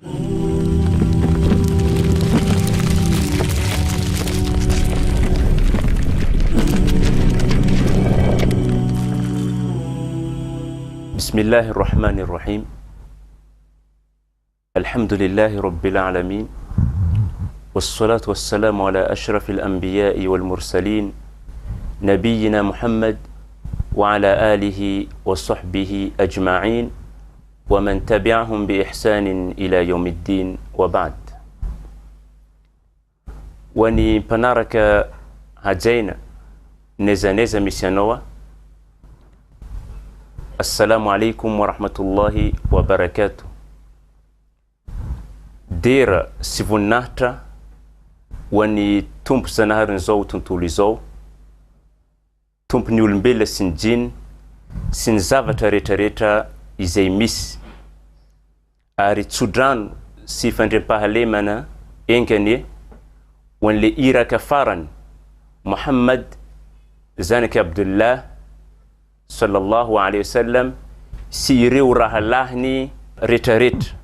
Bismillahi rahmani rahim. Alhamdulillahi rabbil alamin. Wassalatu wassalamu ala ashrafil anbiya'i wal mursalin nabiyina Muhammad wa ala alihi wa sahbihi ajma'in wa man tabi'ahum bi ihsanin ila yawmiddin wa ba'd. Ho an'ny mpanaraka hajaina n'aiza n'aiza misy anao a. Assalamu alaikum wa rahmatullahi wa barakatuh. Dera sy voninahitra ho an'ny Tompo Zanaharin'izao tontolo izao, Tompon'ny olombelona sy ny jiny sy ny zavatra rehetrarehetra izay misy, ary tsodrano sy fandriampahalemana enga anie ho an'ilay Iraka farany Muhammad zanak'i Abdullah sallallahu alayhi wa sallam sy ireo rahalahiny rehetrarehetra.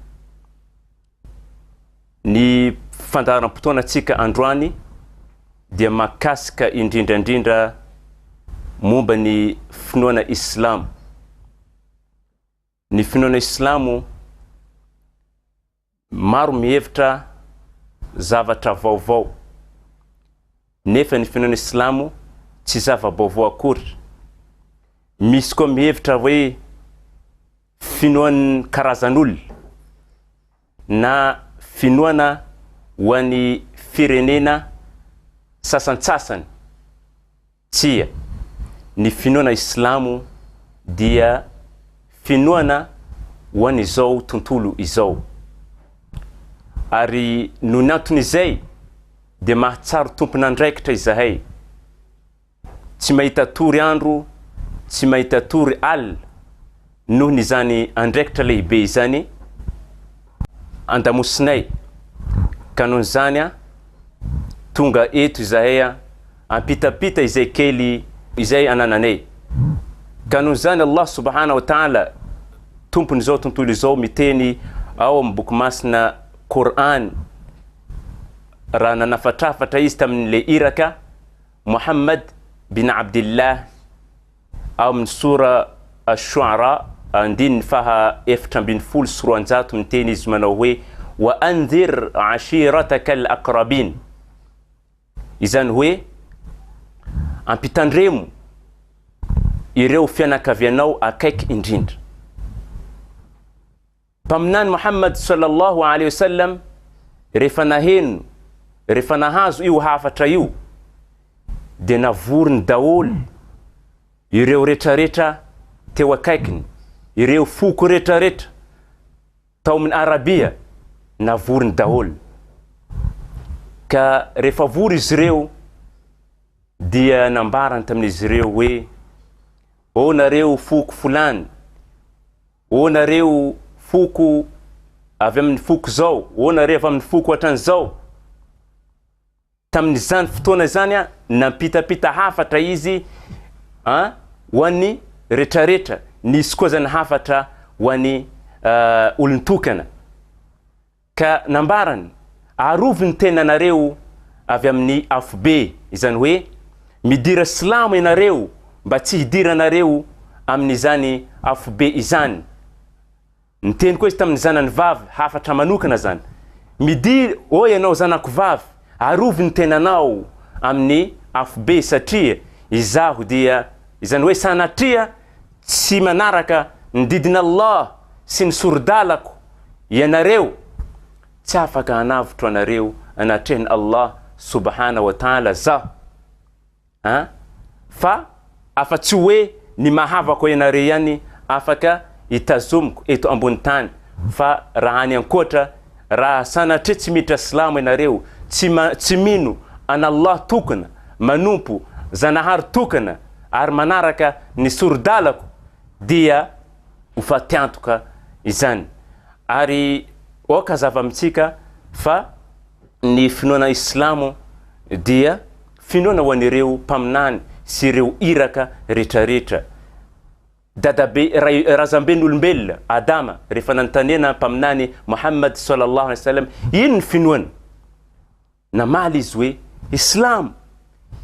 Ny fandaharam-potoanantsika androany dia mahakasika indrindra indrindra momba ny finoana islamo. Ny finoana islamo, maro mihevitra zavatra vaovao, nefa ny finoana islamo tsy zava-baovao akory. Misy koa mihevitra hoe finoan'ny karazan'olona na finoana ho an'ny firenena sasantsasany. Tsia, ny finoana islamo dia finoana ho an'izao tontolo izao. Ary noho ny anton'izay dia mahatsaro tompon'andraikitra izahay. Tsy mahita tory andro, tsy mahita tory alina noho ny izany andraikitra lehibe izany andamosinay ka noho izany tonga eto izahay ampitapita izay kely izay anananay ka noho izany Allah subhanahu wa ta'ala tompon'izao tontolo izao miteny ao amin'ny boky masina Kor'any raha nanafatrafatra izy tamin'ilay iraka Muhammad bin Abdillah ao amin'ny Sora Ash-Shu'ara andininy faha 214 miteny izy manao hoe, Wa andhir ashirataka al-aqrabin, izany hoe ampitandremo ireo fianakavianao akaiky indrindra. Mpaminany Muhammad sallallahu alaihi wasallam rehefa naheno, rehefa nahazo io hafatra io dia navoriny daholo ireo retraretra teo akaikiny, ireo foko retraretra tao amin'ny Arabia navoriny daholo. Ka rehefa vory izy ireo dia nambarany tamin'izy ireo hoe, Ô nareo foko folany, Ô nareo foko avy amin'ny foko izao, ô nareo avy amin'ny foko ohatran'izao. Tamin'izany fotoana izany an, nampitapita hafatra izy an, ho an'ny retraretra, nisy koa izany hafatra ho an'ny olon-tokana. Ka nambarany, Arovy ny tenanareo avy amin'ny afobe, izany hoe, midira silamo ianareo mba tsy hidiranareo amin'izany afobe izany. Niteny koa izy tamin'ny zanany vavy, hafatra manokana izany, Midir, ô ianao zanako vavy, arovy ny tenanao amin'ny afobe satria izaho dia, izany hoe sanatria tsy manaraka ny didin'Allah sy ny sori-dalako ianareo, tsy afaka hanavotro anareo anatrehan'i Allah subhana wa ta'ala zaho an, fa afa-tsy hoe ny mahavako ianareo ihany afaka hitazomiko eto ambony tany, fa raha any ankoatra, raha sanatria tsy miditra silamo ianareo, tsy tsy mino an'Allah tokana, manompo Zanahary tokana ary manaraka ny sori-dalako dia ho fatiantoka izany. Ary aoka hazava amintsika fa ny finoana islamo dia finoana ho an'ireo mpaminany sy ireo iraka retraretra. Dadabe, ray, razamben'olombelona, Adama, rehefa nanontaniana Mpaminany Mohamad sallallahu alaihi wasallam, ino ny finoana? Namaly izy hoe, Islamo.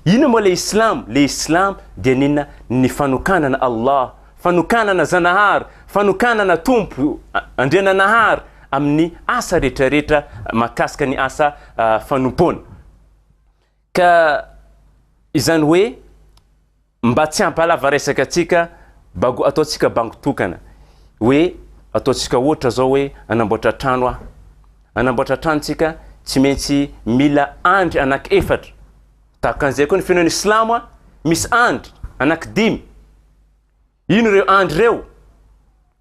Inona moa ilay Islamo? Ilay Islamo dia n'inona? Ny fanokanana Allah, fanokanana Zanahary, fanokanana Tompo, Andriananahary, amin'ny asa rehetrarehetra mahakasika ny asa fanompoana. Ka izany hoe Mba tsy hampalava resaka antsika, bago ataontsika bango tokana. Hoe ataontsika ohatra zao hoe hanamboatra trano aho. Hanamboatra trano tsika, tsy maintsy mila andry anaky efatra. Tahaka an'izay koa ny finoana islamo a, misy andry anaky dimy. Ino ireo andry ireo?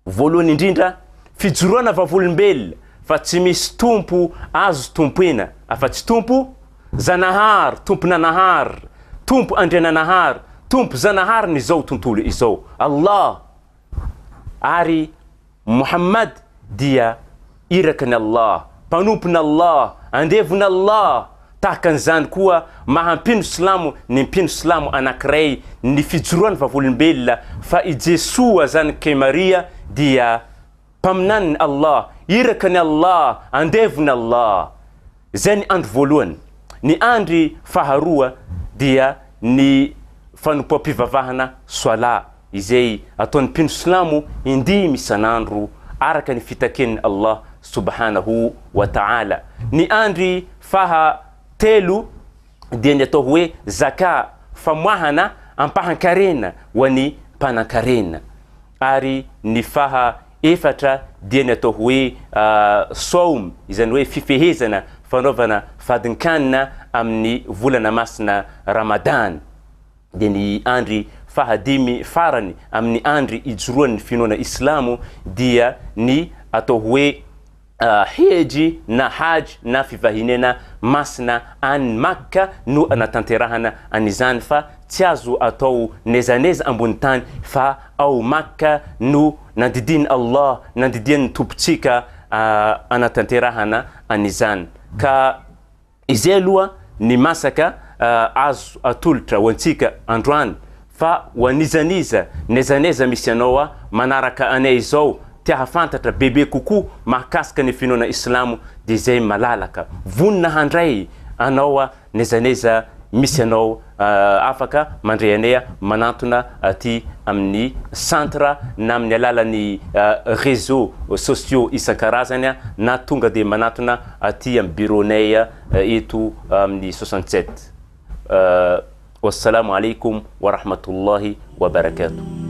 Voalohany indrindra, fijoroana vavolombelona fa tsy misy Tompo azo tompoina afa-tsy Tompo Zanahary, Tomponanahary, Tompo Andriananahary, Tompo Zanaharin'izao tontolo izao, Allah, ary Muhammad dia Irakan'i Allah, mpanompon'Allah, andevon'Allah, tahaka an'izany koa maha mpino silamo ny mpino silamo anankiray ny fijoroany vavolombelona fa i Jesoa zanak'i Maria dia Mpaminanin'i Allah, Irakan'i Allah, andevon'i Allah. Izay ny andro voalohany. Ny andry faharoa dia ny fanompoam-pivavahana Swala izay ataon'ny mpino silamo indimy isan'andro araka ny fitakian'i Allah subhanahu wa ta'ala. Ny andry faha telo dia ny atao hoe Zaka, famoahana ampahan-karena ho an'ny mpanan-karena. Ary ny faha efatra dia ny atao hoe Sawm, izany hoe fifehezana, fanaovana fadin-kanina amin'ny volana masina Ramadan. Dia ny andry fahadimy farany amin'ny andry ijoroan'ny finoana islamo dia ny atao hoe Hejy na Hajj na fivahinena masina any Makka no anatanterahana an'izany fa tsy azo atao n'aiza n'aiza ambony tany fa ao Makka no nandidian'i Allah, nandidian'ny Tompontsika anatanterahana an'izany ka Izay aloha ny masaka azo atolotra ho antsika androany fa ho an'iza n'iza n'aiza n'aiza misy anao manaraka anay izao te hahafantatra bebe kokoa mahakasika ny finoana islamo dia izay malalaka vonona handray anao n'aiza n'aiza misy anao afaka mandray anay manantona aty amin'ny centre na amin'ny alalan'ny réseaux sociaux isan-karazany na tonga dia manatona aty amin'ny bureau-nay eto amin'ny 67. Wassalamo alaikum wa rahmatullahi wa barakatuh.